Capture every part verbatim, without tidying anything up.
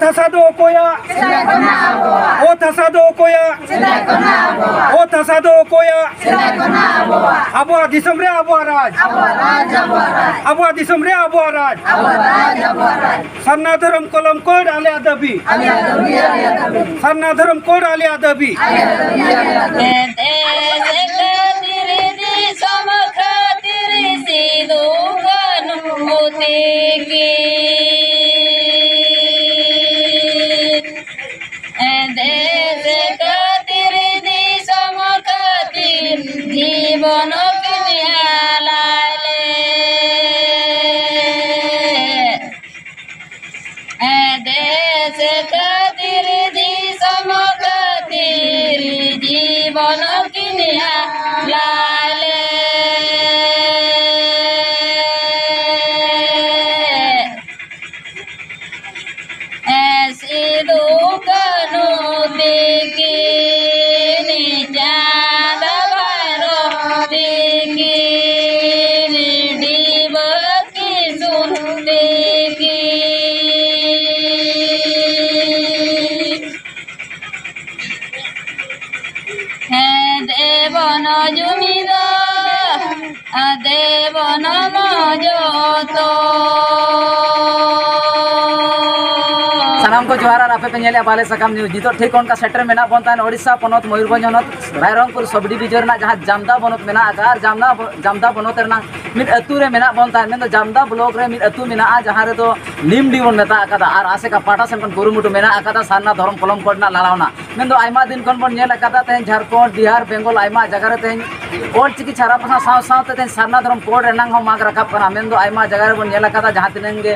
ᱦᱟᱥᱟ ᱫᱚ ᱚᱠᱚᱭᱟᱜ? ᱚᱛ ᱦᱟᱥᱟ ᱫᱚ ᱚᱠᱚᱭᱟᱜ? ᱚᱛ ᱦᱟᱥᱟ ᱫᱚ ᱚᱠᱚᱭᱟᱜ? ᱟᱵᱚᱣᱟᱜ ᱫᱤᱥᱚᱢ ᱨᱮ ᱟᱵᱚᱣᱟᱜ ᱨᱟᱡᱽ᱾ ᱟᱵᱚᱣᱟᱜ ᱫᱤᱥᱚᱢ ᱨᱮ ᱟᱵᱚᱣᱟᱜ ᱨᱟᱡᱽ᱾ ᱥᱟᱨᱱᱟ ᱫᱷᱚᱨᱚᱢ ᱠᱚᱞᱚᱢ ᱠᱳᱰ ᱟᱞᱮᱭᱟᱜ ᱫᱟᱹᱵᱤ᱾ ᱥᱟᱨᱱᱟ ᱫᱷᱚᱨᱚᱢ ᱠᱳᱰ ᱟᱞᱮᱭᱟᱜ ᱫᱟᱹᱵᱤ᱾ ᱫᱮᱥ ᱠᱷᱟᱹᱛᱤᱨ ᱫᱤᱥᱚᱢ ᱠᱷᱟᱹᱛᱤᱨ ᱥᱤᱫᱩ ᱠᱟᱹᱱᱦᱩ ᱛᱤᱠᱤᱱ᱾ ᱫᱮᱥ ᱠᱷᱟᱹᱛᱤᱨ ᱫᱤᱥᱚᱢ ᱠᱷᱟᱹᱛᱤᱨ ᱡᱤᱵᱚᱱ ᱠᱤᱱ ᱟᱞᱟᱭ ᱞᱮᱫ᱾ ᱫᱮᱥ ᱠᱷᱟᱹᱛᱤᱨ ᱫᱤᱥᱚᱢ ᱠᱷᱟᱹᱛᱤᱨ ᱡᱤᱵᱚᱱ ᱠᱤᱱ ᱟᱞᱟᱭ ᱞᱮᱫ᱾ ᱥᱤᱫᱩ ᱠᱟᱹᱱᱦᱩ ᱛᱤᱠᱤᱱ, ᱪᱟᱸᱫ ᱵᱷᱟᱭᱨᱚ ᱛᱤᱠᱤᱱ, ᱰᱤᱵᱟᱹ ᱠᱤᱥᱩᱱ ᱛᱤᱠᱤᱱ᱾ ᱦᱮᱸ ᱫᱮᱵᱚᱱ ᱡᱩᱢᱤᱫ ᱫᱮᱵᱚᱱ ᱡᱚᱛᱚ᱾ ᱥᱟᱱᱟᱢ ᱠᱚ ᱡᱚᱦᱟᱨ, ᱟᱨ ᱟᱯᱮ ᱯᱮ ᱧᱮᱞᱮᱫᱼᱟ ᱵᱟᱞᱮ ᱥᱟᱠᱟᱢ ᱱᱤᱭᱩᱡᱽ᱾ ᱱᱤᱛᱚᱜ ᱴᱷᱤᱠ ᱚᱱᱠᱟ ᱥᱮᱴᱮᱨ ᱢᱮᱱᱟᱜ ᱵᱚᱱ ᱛᱟᱦᱮᱱ ᱳᱰᱤᱥᱟ ᱯᱚᱱᱚᱛ ᱢᱚᱭᱩᱨᱵᱷᱚᱸᱡᱽ ᱦᱚᱱᱚᱛ ᱨᱟᱭᱨᱚᱝᱯᱩᱨ ᱥᱚᱵᱽ ᱰᱤᱵᱤᱡᱚᱱ ᱨᱮᱱᱟᱜ ᱡᱟᱦᱟᱸ ᱡᱟᱢᱫᱟ ᱵᱚᱱᱚᱛ ᱢᱮᱱᱟᱜ ᱟᱠᱟᱫᱼᱟ, ᱟᱨ ᱡᱟᱢᱫᱟ ᱵᱚ-, ᱡᱟᱢᱫᱟ ᱵᱚᱱᱚᱛ ᱨᱮᱱᱟᱜ ᱢᱤᱫ ᱟᱹᱛᱩ ᱨᱮ ᱢᱮᱱᱟᱜ ᱵᱚᱱ ᱛᱟᱦᱮᱸᱫ᱾ ᱢᱮᱱᱫᱚ ᱡᱟᱢᱫᱟ ᱵᱞᱚᱠ ᱨᱮ ᱢᱤᱫ ᱟᱹᱛᱩ ᱢᱮᱱᱟᱜᱼᱟ, ᱡᱟᱦᱟᱸ ᱨᱮᱫᱚ ᱱᱤᱢᱰᱤ ᱵᱚᱱ ᱢᱮᱛᱟᱜ ᱟᱠᱟᱫᱟ, ᱟᱨ ᱟᱥᱮᱠᱟ ᱯᱟᱦᱴᱟ ᱥᱮᱱ ᱠᱷᱚᱱ ᱠᱩᱨᱩᱢᱩᱴᱩ ᱢᱮᱱᱟᱜ ᱟᱠᱟᱫᱟ ᱥᱟᱨᱱᱟ ᱫᱷᱚᱨᱚᱢ ᱠᱚᱞᱚᱢ ᱠᱳᱰ ᱨᱮᱱᱟᱜ ᱞᱟᱲᱟᱣᱱᱟ᱾ ᱢᱮᱱᱫᱚ ᱟᱭᱢᱟ ᱫᱤᱱ ᱠᱷᱚᱱ ᱵᱚᱱ ᱧᱮᱞ ᱟᱠᱟᱫᱟ, ᱛᱮᱦᱮᱧ ᱡᱷᱟᱲᱠᱷᱚᱸᱰ, ᱵᱤᱦᱟᱨ, ᱵᱮᱝᱜᱚᱞ ᱟᱭᱢᱟ ᱡᱟᱭᱜᱟ ᱨᱮ ᱛᱮᱦᱮᱧ ᱚᱞ ᱪᱤᱠᱤ ᱪᱷᱟᱨᱟ ᱯᱟᱥᱱᱟᱣ ᱥᱟᱶ ᱥᱟᱶᱛᱮ ᱛᱮᱦᱮᱧ ᱥᱟᱨᱱᱟ ᱫᱷᱚᱨᱚᱢ ᱠᱳᱰ ᱨᱮᱱᱟᱜ ᱦᱚᱸ ᱢᱟᱜᱽ ᱨᱟᱠᱟᱵ ᱠᱟᱱᱟ᱾ ᱢᱮᱱᱫᱚ ᱟᱭᱢᱟ ᱡᱟᱭᱜᱟ ᱨᱮᱵᱚᱱ ᱧᱮᱞ ᱟᱠᱟᱫᱟ, ᱡᱟᱦᱟᱸ ᱛᱤᱱᱟᱹᱜ ᱜᱮ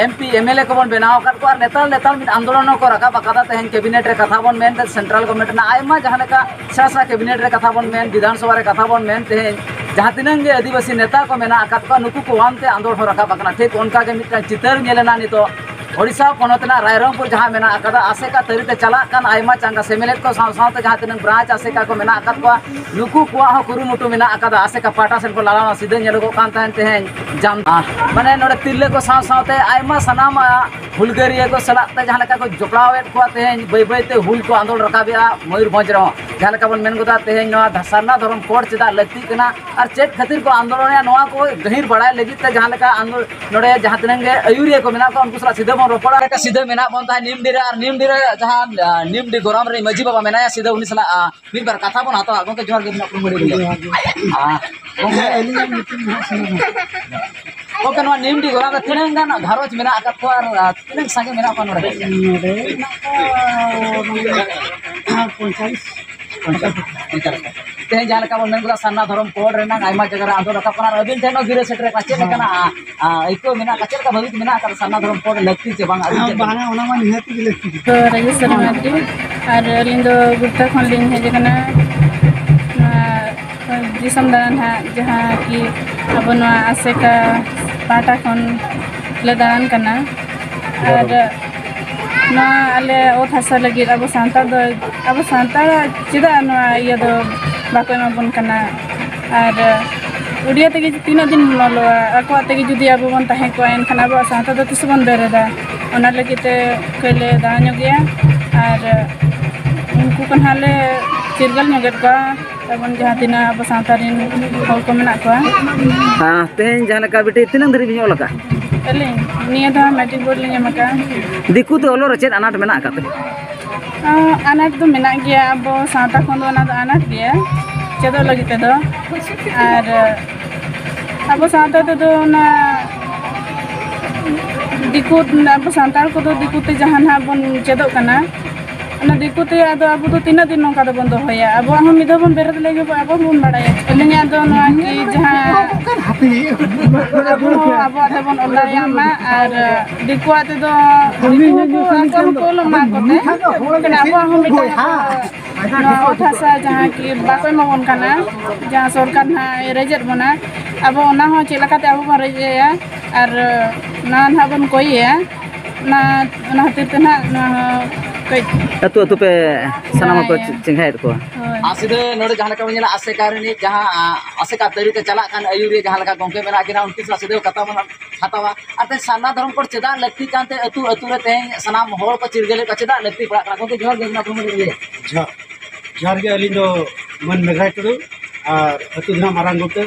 M P, M L A ᱠᱚᱵᱚᱱ ᱵᱮᱱᱟᱣ ᱟᱠᱟᱫ ᱠᱚᱣᱟ, ᱟᱨ ᱱᱮᱛᱟᱨ ᱱᱮᱛᱟᱨ ᱢᱤᱫ ᱟᱱᱫᱳᱞᱚᱱ ᱦᱚᱸᱠᱚ ᱨᱟᱠᱟᱵ ᱟᱠᱟᱫᱟ᱾ ᱛᱮᱦᱮᱧ ᱠᱮᱵᱤᱱᱮᱴ ᱨᱮ ᱠᱟᱛᱷᱟ ᱵᱚᱱ ᱢᱮᱱ, ᱥᱮᱱᱴᱨᱟᱞ ᱜᱚᱵᱷᱢᱮᱱᱴ ᱨᱮᱱᱟᱜ ᱟᱭᱢᱟ ᱡᱟᱦᱟᱸ ᱞᱮᱠᱟ ᱥᱮᱬᱟ ᱥᱮᱬᱟ ᱠᱮᱵᱤᱱᱮᱴ ᱨᱮ ᱠᱟᱛᱷᱟ ᱵᱚᱱ ᱢᱮᱱ, ᱵᱤᱫᱷᱟᱱ ᱥᱚᱵᱷᱟ ᱨᱮ ᱠᱟᱛᱷᱟ ᱵᱚᱱ ᱢᱮᱱ, ᱛᱮᱦᱮᱧ ᱡᱟᱦᱟᱸ ᱛᱤᱱᱟᱹᱜ ᱜᱮ ᱟᱹᱫᱤᱵᱟᱹᱥᱤ ᱱᱮᱛᱟ ᱠᱚ ᱢᱮᱱᱟᱜ ᱟᱠᱟᱫ ᱠᱚᱣᱟ, ᱱᱩᱠᱩ ᱠᱚ ᱦᱚᱛᱮ ᱟᱱᱫᱳᱲ ᱦᱚᱸ ᱨᱟᱠᱟᱵ ᱟᱠᱟᱱᱟ᱾ ᱴᱷᱤᱠ ᱚᱱᱠᱟ ᱜᱮ ᱢᱤᱫᱴᱟᱝ ᱪᱤᱛᱟᱹᱨ ᱧᱮᱞ ᱮᱱᱟ ᱱᱤᱛᱚᱜ ᱳᱰᱤᱥᱟ ᱯᱚᱱᱚᱛ ᱨᱮᱱᱟᱜ ᱨᱟᱭᱨᱚᱝᱯᱩᱨ ᱡᱟᱦᱟᱸ ᱢᱮᱱᱟᱜ ᱟᱠᱟᱫᱟ, ᱟᱥᱮᱠᱟ ᱛᱟᱹᱨᱤ ᱛᱮ ᱪᱟᱞᱟᱜ ᱠᱟᱱ ᱟᱭᱢᱟ ᱪᱟᱸᱜᱟ ᱥᱮᱢᱞᱮᱫ ᱠᱚ ᱥᱟᱶ ᱥᱟᱶᱛᱮ ᱡᱟᱦᱟᱸ ᱛᱤᱱᱟᱹᱜ ᱵᱨᱟᱧᱪ ᱟᱥᱮᱠᱟ ᱠᱚ ᱢᱮᱱᱟᱜ ᱟᱠᱟᱫ ᱠᱚᱣᱟ, ᱱᱩᱠᱩ ᱠᱚᱣᱟᱜ ᱦᱚᱸ ᱠᱩᱨᱩᱢᱩᱴᱩ ᱢᱮᱱᱟᱜ ᱟᱠᱟᱫᱟ ᱟᱥᱮᱠᱟ ᱯᱟᱦᱴᱟ ᱥᱮᱱ ᱠᱷᱚᱱ ᱞᱟᱲᱟᱣ ᱥᱤᱫᱷᱟᱹ ᱧᱮᱞᱚᱜᱚᱜ ᱠᱟᱱ ᱛᱟᱦᱮᱱ ᱛᱮᱦᱮᱧ ᱡᱟᱢ-, ᱟ, ᱢᱟᱱᱮ ᱱᱚᱰᱮ ᱛᱤᱨᱞᱟᱹ ᱠᱚ ᱥᱟᱶ ᱥᱟᱶᱛᱮ ᱟᱭᱢᱟ ᱥᱟᱱᱟᱢ, ᱟ, ᱦᱩᱞᱜᱟᱹᱨᱤᱭᱟᱹ ᱠᱚ ᱥᱟᱞᱟᱜ ᱛᱮ ᱡᱟᱦᱟᱸ ᱞᱮᱠᱟ ᱠᱚ ᱡᱚᱯᱲᱟᱣᱮᱫ ᱠᱚᱣᱟ, ᱛᱮᱦᱮᱧ ᱵᱟᱹᱭ ᱵᱟᱹᱭ ᱛᱮ ᱦᱩᱞ ᱠᱚ ᱟᱸᱫᱳᱲ ᱨᱟᱠᱟᱵᱮᱜᱼᱟ ᱢᱚᱭᱩᱨᱵᱷᱚᱸᱡᱽ ᱨᱮᱦᱚᱸ᱾ ᱡᱟᱦᱟᱸ ᱞᱮᱠᱟ ᱵᱚᱱ ᱢᱮᱱ ᱜᱚᱫᱟ, ᱛᱮᱦᱮᱧ ᱱᱚᱣᱟ ᱫᱷᱟ-, ᱥᱟᱨᱱᱟ ᱫᱷᱚᱨᱚᱢ ᱠᱳᱰ ᱪᱮᱫᱟᱜ ᱞᱟᱹᱠᱛᱤᱜ ᱠᱟᱱᱟ ᱟᱨ ᱪᱮᱫ ᱠᱷᱟᱹᱛᱤᱨ ᱠᱚ ᱟᱱᱫᱳᱞᱚᱱᱮᱜᱼᱟ, ᱱᱚᱣᱟ ᱠᱚ ᱜᱟᱹᱦᱤᱨ ᱵᱟᱲᱟᱭ ᱞᱟᱹᱜᱤᱫ ᱛᱮ ᱡᱟᱦᱟᱸ ᱞᱮᱠᱟ ᱟᱱᱫᱳ-, ᱱᱚᱰᱮ ᱡᱟᱦᱟᱸ ᱛᱤᱱᱟᱹᱜ ᱜᱮ ᱟᱹᱭᱩᱨᱤᱭᱟᱹ ᱠᱚ ᱢᱮᱱᱟᱜ ᱠᱚᱣᱟ, ᱩᱱᱠᱩ ᱥᱟᱞᱟᱜ ᱥᱤᱫᱷᱟᱹ ᱵᱚᱱ ᱨᱚᱯᱚᱲᱟ᱾ ᱥᱤᱫᱷᱟᱹ ᱢᱮᱱᱟᱜ ᱵᱚᱱ ᱛᱟᱦᱮᱸᱫ ᱱᱤᱢᱰᱤ ᱨᱮ, ᱟᱨ ᱱᱤᱢᱰᱤ ᱨᱮ ᱡᱟᱦᱟᱸ, ᱟ, ᱱᱤᱢᱰᱤ ᱜᱚᱨᱟᱢ ᱨᱮ ᱢᱟᱹᱡᱷᱤ ᱵᱟᱵᱟ ᱢᱮᱱᱟᱭᱟ, ᱥᱤᱫᱷᱟᱹ ᱩᱱᱤ ᱥᱟᱞᱟᱜ, ᱟ, ᱢᱤᱫ ᱵᱟᱨ ᱠᱟᱛᱷᱟ ᱵᱚᱱ ᱦᱟᱛᱟᱣᱟ᱾ ᱜᱚᱢᱠᱮ, ᱡᱚᱦᱟᱨ ᱜᱮ, ᱟᱹᱵᱤᱱᱟᱜ ᱩᱯᱨᱩᱢ ᱵᱟᱹᱲᱤ ᱵᱤᱱ ᱞᱟᱹᱭᱟ᱾ ᱡᱚᱦᱟᱨ ᱜᱮ᱾ ᱟ, ᱜᱚᱢᱠᱮ, ᱦᱮᱸ, ᱟᱹᱞᱤᱧᱟᱜ ᱧᱩᱛᱩᱢ ᱫᱚ ᱦᱟᱸᱜ ᱥᱟᱱᱟᱢ᱾ ᱜᱚᱢᱠᱮ, ᱱᱚᱣᱟ ᱱᱤᱢᱰᱤ ᱜᱚᱨᱟᱢ ᱨᱮ ᱛᱤᱱᱟᱹᱜ ᱜᱟᱱ ᱜᱷᱟᱨᱚᱸᱡᱽ ᱢᱮᱱᱟᱜ ᱟᱠᱟᱫ ᱠᱚᱣᱟ ᱟᱨ, ᱟ, ᱛᱤᱱᱟᱹᱜ ᱥᱟᱸᱜᱮ ᱢᱮᱱᱟᱜ ᱠᱚᱣᱟ ᱱᱚᱰᱮ? ᱱᱚᱰᱮ ᱢᱮᱱᱟᱜ ᱠᱚᱣᱟ, ᱢᱟᱱᱮ, ᱯᱚᱧᱪᱟᱞᱤᱥ᱾ ᱯᱚᱧᱪᱟᱞᱤᱥ᱾ ᱛᱮᱦᱮᱧ ᱡᱟᱦᱟᱸ ᱞᱮᱠᱟ ᱵᱚᱱ ᱢᱮᱱ ᱠᱮᱫᱟ, ᱥᱟᱨᱱᱟ ᱫᱷᱚᱨᱚᱢ ᱠᱳᱰ ᱨᱮᱱᱟᱜ ᱟᱭᱢᱟ ᱡᱟᱭᱜᱟ ᱨᱮ ᱟᱸᱫᱳᱲ ᱨᱟᱠᱟᱵ ᱠᱟᱱᱟ, ᱟᱨ ᱟᱹᱵᱤᱱ ᱴᱷᱮᱱ ᱦᱚᱸ ᱜᱤᱨᱟᱹ ᱥᱮᱴᱮᱨ ᱟᱠᱟᱱᱟ᱾ ᱪᱮᱫ ᱞᱮᱠᱟᱱᱟᱜ, ᱟ, ᱟᱹᱭᱠᱟᱹᱣ ᱢᱮᱱᱟᱜ ᱟᱠᱟᱫ, ᱪᱮᱫ ᱞᱮᱠᱟ ᱵᱷᱟᱹᱵᱤᱛ ᱢᱮᱱᱟᱜ ᱟᱠᱟᱫᱟ ᱥᱟᱨᱱᱟ ᱫᱷᱚᱨᱚᱢ ᱠᱳᱰ ᱞᱟᱹᱠᱛᱤ ᱪᱮ ᱵᱟᱝ? ᱟᱹᱵᱤᱱ ᱪᱮᱫ ᱵᱟᱝᱟ, ᱚᱱᱟ ᱢᱟ ᱱᱤᱦᱟᱹᱛ ᱜᱮ ᱞᱟᱹᱠᱛᱤ ᱜᱮ᱾ ᱫᱚ ᱨᱟᱡᱮᱥᱣᱚᱨᱤ ᱢᱟᱨᱰᱤ, ᱟᱨ ᱟᱹᱞᱤᱧ ᱫᱚ ᱜᱩᱯᱛᱟ ᱠᱷᱚᱱ ᱞᱤᱧ ᱦᱮᱡ ᱟᱠᱟᱱᱟ᱾ ᱱᱚᱣᱟ ᱫᱤᱥᱚᱢ ᱫᱟᱬᱟᱱ ᱦᱟᱸᱜ, ᱡᱟᱦᱟᱸ ᱠᱤ ᱟᱵᱚ ᱱᱚᱣᱟ ᱟᱥᱮᱠᱟ ᱯᱟᱦᱴᱟ ᱠᱷᱚᱱ ᱞᱮ ᱫᱟᱬᱟᱱ ᱠᱟᱱᱟ᱾ ᱟᱨ ᱱᱚᱣᱟ ᱟᱞᱮ ᱚᱛ ᱦᱟᱥᱟ ᱞᱟᱹᱜᱤᱫ ᱟᱵᱚ ᱥᱟᱱᱛᱟᱲ ᱫᱚ, ᱟᱵᱚ ᱥᱟᱱᱛᱟᱲᱟᱜ ᱪᱮᱫᱟᱜ ᱱᱚᱣᱟ ᱤᱭᱟᱹ ᱫᱚ ᱵᱟᱠᱚ ᱮᱢᱟ ᱵᱚᱱ ᱠᱟᱱᱟ? ᱟᱨ ᱩᱲᱤᱭᱟ ᱛᱮᱜᱮ ᱛᱤᱱᱟᱹᱜ ᱫᱤᱱ ᱵᱚᱱ ᱚᱞᱚᱜᱼᱟ? ᱟᱠᱚᱣᱟᱜ ᱛᱮᱜᱮ ᱡᱩᱫᱤ ᱟᱵᱚ ᱵᱚᱱ ᱛᱟᱦᱮᱸ ᱠᱚᱜᱼᱟ, ᱮᱱᱠᱷᱟᱱ ᱟᱵᱚᱣᱟᱜ ᱥᱟᱶᱛᱟ ᱫᱚ ᱛᱤᱥ ᱵᱚᱱ ᱵᱮᱨᱮᱫᱟ? ᱚᱱᱟ ᱞᱟᱹᱜᱤᱫ ᱛᱮ ᱠᱟᱹᱡ ᱞᱮ ᱫᱟᱬᱟ ᱧᱚᱜ ᱜᱮᱭᱟ᱾ ᱟᱨ ᱩᱱᱠᱩ ᱠᱚ ᱱᱟᱦᱟᱜ ᱞᱮ ᱪᱤᱨᱜᱟᱹᱞ ᱧᱚᱜᱮᱫ ᱠᱚᱣᱟ, ᱛᱟᱵᱚᱱ ᱡᱟᱦᱟᱸ ᱛᱤᱱᱟᱹᱜ ᱟᱵᱚ ᱥᱟᱶᱛᱟ ᱨᱮᱱ ᱦᱚᱲ ᱠᱚ ᱢᱮᱱᱟᱜ ᱠᱚᱣᱟ᱾ ᱦᱮᱸ, ᱛᱮᱦᱮᱧ ᱡᱟᱦᱟᱸ ᱞᱮᱠᱟ ᱵᱤᱴᱤ, ᱛᱤᱱᱟᱹᱜ ᱫᱷᱟᱹᱨᱤᱡ ᱵᱤᱱ ᱚᱞ ᱟᱠᱟᱫᱼᱟ? ᱟᱹᱞᱤᱧ ᱱᱤᱭᱟᱹ ᱫᱷᱟᱣ ᱢᱮᱴᱨᱤᱠ ᱵᱳᱨᱰ ᱞᱤᱧ ᱮᱢ ᱟᱠᱟᱫᱼᱟ᱾ ᱫᱤᱠᱩ ᱛᱮ ᱚᱞᱚᱜ ᱨᱮ ᱪᱮᱫ ᱟᱱᱟᱴ ᱢᱮᱱᱟᱜ ᱟᱠᱟᱫ ᱛᱮ? ᱟᱸ, ᱟᱱᱟᱴ ᱫᱚ ᱢᱮᱱᱟᱜ ᱜᱮᱭᱟ ᱟᱵᱚ ᱥᱟᱶᱛᱟ ᱠᱷᱚᱱ ᱫᱚ, ᱚᱱᱟ ᱫᱚ ᱟᱱᱟᱴ ᱜᱮᱭᱟ ᱪᱮᱫᱚᱜ ᱞᱟᱹᱜᱤᱫ ᱛᱮᱫᱚ᱾ ᱟᱨ ᱟᱵᱚ ᱥᱟᱶᱛᱟ ᱛᱮᱫᱚ ᱚᱱᱟ ᱫᱤᱠᱩ, ᱟᱵᱚ ᱥᱟᱱᱛᱟᱲ ᱠᱚᱫᱚ ᱫᱤᱠᱩ ᱛᱮ ᱡᱟᱦᱟᱸ ᱱᱟᱦᱟᱜ ᱵᱚᱱ ᱪᱮᱫᱚᱜ ᱠᱟᱱᱟ, ᱚᱱᱟ ᱫᱤᱠᱩ ᱛᱮ ᱟᱫᱚ ᱟᱵᱚ ᱫᱚ ᱛᱤᱱᱟᱹᱜ ᱫᱤᱱ ᱱᱚᱝᱠᱟ ᱫᱚᱵᱚᱱ ᱫᱚᱦᱚᱭᱟ? ᱟᱵᱚᱣᱟᱜ ᱦᱚᱸ ᱢᱤᱫ ᱫᱷᱟᱣ ᱵᱚᱱ ᱵᱮᱨᱮᱫ ᱞᱮᱜᱮ, ᱟᱵᱚ ᱵᱚᱱ ᱵᱟᱲᱟᱭᱟ᱾ ᱟᱹᱞᱤᱧᱟᱜ ᱫᱚ ᱱᱚᱣᱟ ᱠᱤ ᱡᱟᱦᱟᱸ ᱟᱵᱚ ᱦᱚᱸ ᱟᱵᱚᱣᱟᱜ ᱛᱮᱵᱚᱱ ᱚᱞ ᱫᱟᱲᱮᱭᱟᱜ ᱢᱟ, ᱟᱨ ᱫᱤᱠᱩᱣᱟᱜ ᱛᱮᱫᱚ ᱫᱤᱠᱩ ᱦᱚᱸᱠᱚ ᱟᱠᱚ ᱦᱚᱸᱠᱚ ᱚᱞᱚᱜ ᱢᱟ ᱟᱠᱚ ᱛᱮ, ᱢᱮᱱᱠᱷᱟᱱ ᱟᱵᱚᱣᱟᱜ ᱦᱚᱸ ᱢᱤᱫᱴᱟᱝ ᱱᱚᱣᱟ ᱚᱛ ᱦᱟᱥᱟ ᱡᱟᱦᱟᱸ ᱠᱤ ᱵᱟᱠᱚ ᱮᱢᱟᱵᱚᱱ ᱠᱟᱱᱟ, ᱡᱟᱦᱟᱸ ᱥᱚᱨᱠᱟᱨ ᱱᱟᱦᱟᱜ ᱮ ᱨᱮᱡᱮᱫ ᱵᱚᱱᱟ, ᱟᱵᱚ ᱚᱱᱟ ᱦᱚᱸ ᱪᱮᱫ ᱞᱮᱠᱟᱛᱮ ᱟᱵᱚ ᱵᱚᱱ ᱨᱮᱡ ᱮᱭᱟ ᱟᱨ ᱱᱚᱣᱟ ᱱᱟᱦᱟᱜ ᱵᱚᱱ ᱠᱚᱭᱮᱭᱟ᱾ ᱚᱱᱟ ᱚᱱᱟ ᱠᱷᱟᱹᱛᱤᱨ ᱛᱮ ᱱᱟᱦᱟᱜ ᱱᱚᱣᱟ ᱦᱚᱸ ᱠᱟᱹᱡ ᱟᱹᱛᱩ ᱟᱹᱛᱩ ᱯᱮ ᱥᱟᱱᱟᱢ ᱦᱚᱲ ᱠᱚ ᱦᱮᱸ᱾ ᱪᱮᱸᱜᱷᱟᱭᱮᱫ ᱠᱚᱣᱟ᱾ ᱦᱳᱭ᱾ ᱟᱨ ᱥᱤᱫᱷᱟᱹ ᱱᱚᱰᱮ ᱡᱟᱦᱟᱸ ᱞᱮᱠᱟ ᱵᱚᱱ ᱧᱮᱞᱟ, ᱟᱥᱮᱠᱟ ᱨᱤᱱᱤᱡ ᱡᱟᱦᱟᱸ, ᱟ, ᱟᱥᱮᱠᱟ ᱛᱟᱹᱨᱤ ᱛᱮ ᱪᱟᱞᱟᱜ ᱠᱟᱱ ᱟᱹᱭᱩᱨᱤᱭᱟᱹ ᱡᱟᱦᱟᱸ ᱞᱮᱠᱟ ᱜᱚᱢᱠᱮ ᱢᱮᱱᱟᱜ ᱠᱤᱱᱟ, ᱩᱱᱠᱤᱱ ᱥᱟᱞᱟᱜ ᱥᱤᱫᱷᱟᱹ ᱠᱟᱛᱷᱟ ᱵᱚᱱ ᱦᱟᱛᱟᱣᱟ᱾ ᱟᱨ ᱛᱮᱦᱮᱧ ᱥᱟᱨᱱᱟ ᱫᱷᱚᱨᱚᱢ ᱠᱳᱰ ᱪᱮᱫᱟᱜ ᱞᱟᱹᱠᱛᱤ ᱠᱟᱱᱛᱮ ᱟᱹᱛᱩ ᱟᱹᱛᱩ ᱨᱮ ᱛᱮᱦᱮᱧ ᱥᱟᱱᱟᱢ ᱦᱚᱲ ᱠᱚ ᱪᱤᱨᱜᱟᱹᱞᱮᱫ ᱠᱚᱣᱟ, ᱪᱮᱫᱟᱜ ᱞᱟᱹᱠᱛᱤ ᱯᱟᱲᱟᱜ ᱠᱟᱱᱟ? ᱜᱚᱢᱠᱮ, ᱡᱚᱦᱟᱨ ᱜᱮ, ᱟᱹᱵᱤᱱᱟᱜ ᱦᱚᱲᱢᱚ ᱞᱟᱹᱭ ᱵᱤᱱ᱾ ᱡᱚᱦᱟᱨ, ᱡᱚᱦᱟᱨ ᱜᱮ, ᱟᱹᱞᱤᱧ ᱫᱚ ᱢᱟᱹᱱ ᱢᱮᱜᱷᱨᱟᱭ ᱴᱩᱰᱩ ᱟᱨ ᱟᱹᱛᱩ ᱫᱚ ᱱᱟᱦᱟᱜ ᱢᱟᱨᱟᱝ ᱜᱩᱴᱟᱹ᱾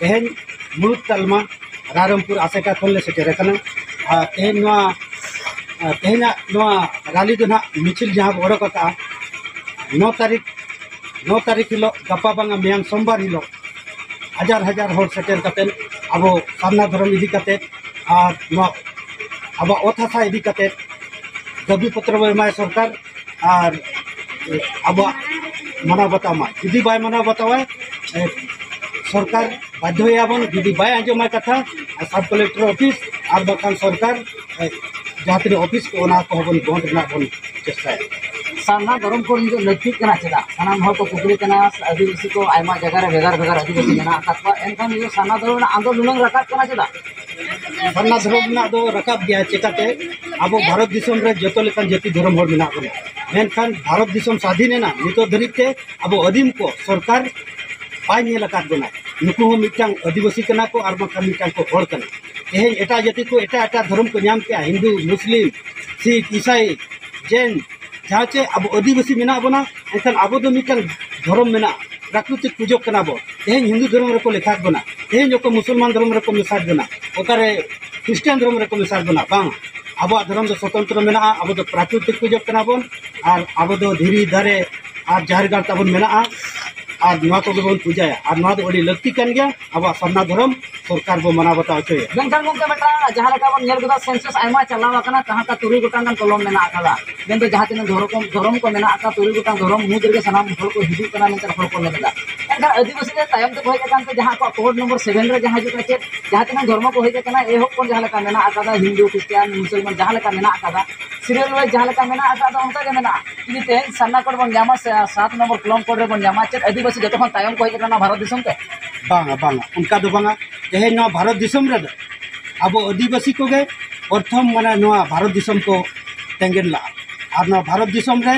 ᱛᱮᱦᱮᱧ ᱢᱩᱲᱩᱫ ᱛᱟᱞᱢᱟ ᱨᱟᱭᱨᱚᱝᱯᱩᱨ ᱟᱥᱮᱠᱟ ᱠᱷᱚᱱ ᱞᱮ ᱥᱮᱴᱮᱨ ᱟᱠᱟᱱᱟ᱾ ᱟᱨ ᱛᱮᱦᱮᱧ ᱱᱚᱣᱟ, ᱟᱨ ᱛᱮᱦᱮᱧᱟᱜ ᱱᱚᱣᱟ ᱨᱟᱞᱤ ᱫᱚ ᱱᱟᱦᱟᱜ ᱢᱤᱪᱷᱤᱞ ᱡᱟᱦᱟᱸ ᱵᱚ ᱚᱰᱚᱠ ᱟᱠᱟᱫᱼᱟ, ᱱᱚ ᱛᱟᱹᱨᱤᱠᱷ, ᱱᱚ ᱛᱟᱹᱨᱤᱠᱷ ᱦᱤᱞᱳᱜ, ᱜᱟᱯᱟ ᱵᱟᱝᱟ ᱢᱮᱭᱟᱝ ᱥᱳᱢᱵᱟᱨ ᱦᱤᱞᱳᱜ ᱦᱟᱡᱟᱨ ᱦᱟᱡᱟᱨ ᱦᱚᱲ ᱥᱮᱴᱮᱨ ᱠᱟᱛᱮᱫ ᱟᱵᱚ ᱥᱟᱨᱱᱟ ᱫᱷᱚᱨᱚᱢ ᱤᱫᱤ ᱠᱟᱛᱮᱫ ᱟᱨ ᱱᱚᱣᱟ ᱟᱵᱚᱣᱟᱜ ᱚᱛ ᱦᱟᱥᱟ ᱤᱫᱤ ᱠᱟᱛᱮᱫ ᱫᱟᱹᱵᱤ ᱯᱚᱛᱨᱚ ᱵᱚ ᱮᱢᱟᱭᱟ ᱥᱚᱨᱠᱟᱨ᱾ ᱟᱨ ᱟᱵᱚᱣᱟᱜ ᱢᱟᱱᱟᱣ ᱵᱟᱛᱟᱣ ᱢᱟ᱾ ᱡᱩᱫᱤ ᱵᱟᱭ ᱢᱟᱱᱟᱣ ᱵᱟᱛᱟᱣᱟ, ᱮ, ᱥᱚᱨᱠᱟᱨ ᱵᱟᱫᱽᱫᱷᱚᱭᱟᱵᱚᱱ, ᱡᱩᱫᱤ ᱵᱟᱭ ᱟᱸᱡᱚᱢᱟ ᱠᱟᱛᱷᱟ, ᱟᱨ ᱥᱟᱵ ᱠᱚᱞᱮᱠᱴᱚᱨ ᱚᱯᱷᱤᱥ ᱟᱨ ᱵᱟᱝᱠᱷᱟᱱ ᱥᱚᱨᱠᱟᱨ, ᱮ, ᱡᱟᱦᱟᱸ ᱛᱤᱱᱟᱹᱜ ᱚᱯᱷᱤᱥ ᱠᱚ, ᱚᱱᱟ ᱠᱚᱦᱚᱸ ᱵᱚᱱ ᱵᱚᱱᱫ ᱨᱮᱱᱟᱜ ᱵᱚᱱ ᱪᱮᱥᱴᱟᱭᱟ᱾ ᱥᱟᱨᱱᱟ ᱫᱷᱚᱨᱚᱢ ᱠᱳᱰ ᱱᱤᱛᱚᱜ ᱞᱟᱹᱠᱛᱤᱜ ᱠᱟᱱᱟ ᱪᱮᱫᱟᱜ? ᱥᱟᱱᱟᱢ ᱦᱚᱲ ᱠᱚ ᱠᱩᱠᱞᱤ ᱠᱟᱱᱟ, ᱟᱹᱫᱤᱵᱟᱹᱥᱤ ᱠᱚ ᱟᱭᱢᱟ ᱡᱟᱭᱜᱟ ᱨᱮ ᱵᱷᱮᱜᱟᱨ ᱵᱷᱮᱜᱟᱨ ᱟᱹᱫᱤᱵᱟᱹᱥᱤ ᱢᱮᱱᱟᱜ ᱟᱠᱟᱫ ᱠᱚᱣᱟ, ᱮᱱᱠᱷᱟᱱ ᱱᱤᱭᱟᱹ ᱥᱟᱨᱱᱟ ᱫᱷᱚᱨᱚᱢ ᱨᱮᱱᱟᱜ ᱟᱱᱫᱳᱞᱚᱱ ᱱᱩᱱᱟᱹᱝ ᱨᱟᱠᱟᱵ ᱠᱟᱱᱟ ᱪᱮᱫᱟᱜ? ᱥᱟᱨᱱᱟ ᱫᱷᱚᱨᱚᱢ ᱨᱮᱱᱟᱜ ᱫᱚ ᱨᱟᱠᱟᱵ ᱜᱮᱭᱟ, ᱪᱮᱠᱟᱛᱮ ᱟᱵᱚ ᱵᱷᱟᱨᱚᱛ ᱫᱤᱥᱚᱢ ᱨᱮ ᱡᱚᱛᱚ ᱞᱮᱠᱟᱱ ᱡᱟᱹᱛᱤ ᱫᱷᱚᱨᱚᱢ ᱦᱚᱲ ᱢᱮᱱᱟᱜ ᱵᱚᱱᱟ, ᱢᱮᱱᱠᱷᱟᱱ ᱵᱷᱟᱨᱚᱛ ᱫᱤᱥᱚᱢ ᱥᱟᱫᱷᱤᱱ ᱮᱱᱟ, ᱱᱤᱛᱚᱜ ᱫᱷᱟᱹᱨᱤᱡ ᱛᱮ ᱟᱵᱚ ᱟᱹᱫᱤᱢ ᱠᱚ ᱥᱚᱨᱠᱟᱨ ᱵᱟᱭ ᱧᱮᱞ ᱟᱠᱟᱫ ᱵᱚᱱᱟ᱾ ᱱᱩᱠᱩ ᱦᱚᱸ ᱢᱤᱫᱴᱟᱝ ᱟᱹᱫᱤᱵᱟᱹᱥᱤ ᱠᱟᱱᱟ ᱠᱚ ᱟᱨ ᱵᱟᱝᱠᱷᱟᱱ ᱢᱤᱫᱴᱟᱝ ᱠᱚ ᱦᱚᱲ ᱠᱟᱱᱟ᱾ ᱛᱮᱦᱮᱧ ᱮᱴᱟᱜ ᱡᱟᱹᱛᱤ ᱠᱚ ᱮᱴᱟᱜ ᱮᱴᱟᱜ ᱫᱷᱚᱨᱚᱢ ᱠᱚ ᱧᱟᱢ ᱠᱮᱜᱼᱟ, ᱦᱤᱱᱫᱩ, ᱢᱩᱥᱞᱤᱢ, ᱥᱤᱠᱷ, ᱤᱥᱟᱭ, ᱡᱮᱱ, ᱡᱟᱦᱟᱸ ᱪᱮ ᱟᱵᱚ ᱟᱹᱫᱤᱵᱟᱹᱥᱤ ᱢᱮᱱᱟᱜ ᱵᱚᱱᱟ, ᱮᱱᱠᱷᱟᱱ ᱟᱵᱚ ᱫᱚ ᱢᱤᱫᱴᱟᱝ ᱫᱷᱚᱨᱚᱢ ᱢᱮᱱᱟᱜᱼᱟ, ᱯᱨᱟᱠᱨᱤᱛᱤᱠ ᱯᱩᱡᱚᱠ ᱠᱟᱱᱟ ᱵᱚ᱾ ᱛᱮᱦᱮᱧ ᱦᱤᱱᱫᱩ ᱫᱷᱚᱨᱚᱢ ᱨᱮᱠᱚ ᱞᱮᱠᱷᱟᱭᱮᱫ ᱵᱚᱱᱟ, ᱛᱮᱦᱮᱧ ᱚᱠᱚᱭ ᱢᱩᱥᱚᱞᱢᱟᱱ ᱫᱷᱚᱨᱚᱢ ᱨᱮᱠᱚ ᱢᱮᱥᱟᱭᱮᱫ ᱵᱚᱱᱟ, ᱚᱠᱟᱨᱮ ᱠᱷᱨᱤᱥᱴᱟᱱ ᱫᱷᱚᱨᱚᱢ ᱨᱮᱠᱚ ᱢᱮᱥᱟᱭᱮᱫ ᱵᱚᱱᱟ᱾ ᱵᱟᱝ, ᱟᱵᱚᱣᱟᱜ ᱫᱷᱚᱨᱚᱢ ᱫᱚ ᱥᱚᱛᱚᱱᱛᱨᱚ ᱢᱮᱱᱟᱜᱼᱟ, ᱟᱵᱚ ᱫᱚ ᱯᱨᱟᱠᱨᱤᱛᱤᱠ ᱯᱩᱡᱚᱠ ᱠᱟᱱᱟ ᱵᱚᱱ, ᱟᱨ ᱟᱵᱚ ᱫᱚ ᱫᱷᱤᱨᱤ, ᱫᱟᱨᱮ ᱟᱨ ᱡᱟᱦᱮᱨ ᱜᱟᱲ ᱛᱟᱵᱚᱱ ᱢᱮᱱᱟᱜᱼᱟ, ᱟᱨ ᱱᱚᱣᱟ ᱠᱚᱜᱮ ᱵᱚᱱ ᱯᱩᱡᱟᱹᱭᱟ, ᱟᱨ ᱱᱚᱣᱟ ᱫᱚ ᱟᱹᱰᱤ ᱞᱟᱹᱠᱛᱤ ᱠᱟᱱ ᱜᱮᱭᱟ᱾ ᱟᱵᱚᱣᱟᱜ ᱥᱟᱨᱱᱟ ᱫᱷᱚᱨᱚᱢ ᱥᱚᱨᱠᱟᱨ ᱵᱚ ᱢᱟᱱᱟᱣ ᱵᱟᱛᱟᱣ ᱦᱚᱪᱚᱭᱟ᱾ ᱢᱮᱱᱠᱷᱟᱱ ᱜᱚᱢᱠᱮ, ᱢᱤᱫᱴᱟᱝ ᱡᱟᱦᱟᱸ ᱞᱮᱠᱟ ᱵᱚᱱ ᱧᱮᱞ ᱠᱮᱫᱟ, ᱥᱮᱱᱥᱟᱥ ᱟᱭᱢᱟ ᱪᱟᱞᱟᱣ ᱟᱠᱟᱱᱟ, ᱡᱟᱦᱟᱸ ᱞᱮᱠᱟ ᱛᱩᱨᱩᱭ ᱜᱚᱴᱟᱝ ᱜᱟᱱ ᱠᱚᱞᱚᱢ ᱢᱮᱱᱟᱜ ᱟᱠᱟᱫᱟ, ᱢᱮᱱᱫᱚ ᱡᱟᱦᱟᱸ ᱛᱤᱱᱟᱹᱜ ᱫᱷᱚᱨᱚᱢ, ᱫᱷᱚᱨᱚᱢ ᱠᱚ ᱢᱮᱱᱟᱜ ᱟᱠᱟᱫ, ᱛᱩᱨᱩᱭ ᱜᱚᱴᱟᱝ ᱫᱷᱚᱨᱚᱢ ᱢᱩᱫᱽ ᱨᱮᱜᱮ ᱥᱟᱱᱟᱢ ᱦᱚᱲ ᱠᱚ ᱦᱤᱡᱩᱜ ᱠᱟᱱᱟ ᱢᱮᱱᱛᱮ ᱦᱚᱲ ᱠᱚ ᱢᱮᱱ ᱮᱫᱟ᱾ ᱮᱱᱠᱷᱟᱱ ᱟᱹᱫᱤᱵᱟᱹᱥᱤ ᱨᱮ ᱛᱟᱭᱚᱢ ᱛᱮᱠᱚ ᱦᱮᱡ ᱟᱠᱟᱱ ᱛᱮ, ᱡᱟᱦᱟᱸ ᱟᱠᱚᱣᱟᱜ ᱠᱳᱰ ᱱᱚᱢᱵᱚᱨ ᱥᱮᱵᱷᱮᱱ ᱨᱮ ᱡᱟᱦᱟᱸ ᱦᱤᱡᱩᱜ ᱠᱟᱱᱟ, ᱪᱮᱫ ᱡᱟᱦᱟᱸ ᱛᱤᱱᱟᱹᱜ ᱫᱷᱚᱨᱢᱚ ᱠᱚ ᱦᱮᱡ ᱟᱠᱟᱱᱟ, ᱮᱦᱚᱵ ᱠᱷᱚᱱ ᱡᱟᱦᱟᱸ ᱞᱮᱠᱟ ᱢᱮᱱᱟᱜ ᱟᱠᱟᱫᱟ, ᱦᱤᱱᱫᱩ, ᱠᱷᱨᱤᱥᱴᱟᱱ, ᱢᱩᱥᱚᱞᱢᱟᱱ ᱡᱟᱦᱟᱸ ᱞᱮᱠᱟ ᱢᱮᱱᱟᱜ ᱟᱠᱟᱫᱟ, ᱥᱤᱨᱤᱭᱟᱞ ᱣᱟᱭᱤᱡ ᱡᱟᱦᱟᱸ ᱞᱮᱠᱟ ᱢᱮᱱᱟᱜ ᱟᱠᱟᱫᱟ, ᱚᱱᱠᱟ ᱜᱮ ᱢᱮᱱᱟᱜᱼᱟ᱾ ᱡᱩᱫᱤ ᱛᱮᱦᱮᱧ ᱥᱟᱨᱱᱟ ᱠᱳᱰ ᱵᱚᱱ ᱧᱟᱢᱟ, ᱥᱮ ᱥᱟᱛ ᱱᱚᱢᱵᱚᱨ ᱠᱚᱞᱚᱢ ᱠᱳᱰ ᱨᱮᱵᱚᱱ ᱧᱟᱢᱟ, ᱪᱮᱫ ᱟᱹᱫᱤᱵᱟᱹᱥᱤ ᱡᱚᱛᱚ ᱠᱷᱚᱱ ᱛᱟᱭᱚᱢ ᱠᱚ ᱦᱮᱡ ᱟᱠᱟᱱᱟ ᱵᱷᱟᱨᱚᱛ ᱫᱤᱥᱚᱢ ᱛᱮ? ᱵᱟᱝᱟ, ᱵᱟᱝᱟ, ᱚᱱᱠᱟ ᱫᱚ ᱵᱟᱝᱟ᱾ ᱛᱮᱦᱮᱧ ᱱᱚᱣᱟ ᱵᱷᱟᱨᱚᱛ ᱫᱤᱥᱚᱢ ᱨᱮᱫᱚ ᱟᱵᱚ ᱟᱹᱫᱤᱵᱟᱹᱥᱤ ᱠᱚᱜᱮ ᱯᱨᱚᱛᱷᱚᱢ ᱢᱟᱱᱮ ᱱᱚᱣᱟ ᱵᱷᱟᱨᱚᱛ ᱫᱤᱥᱚᱢ ᱠᱚ ᱛᱮᱸᱜᱮᱱ ᱞᱟᱜᱼᱟ᱾ ᱟᱨ ᱱᱚᱣᱟ ᱵᱷᱟᱨᱚᱛ ᱫᱤᱥᱚᱢ ᱨᱮ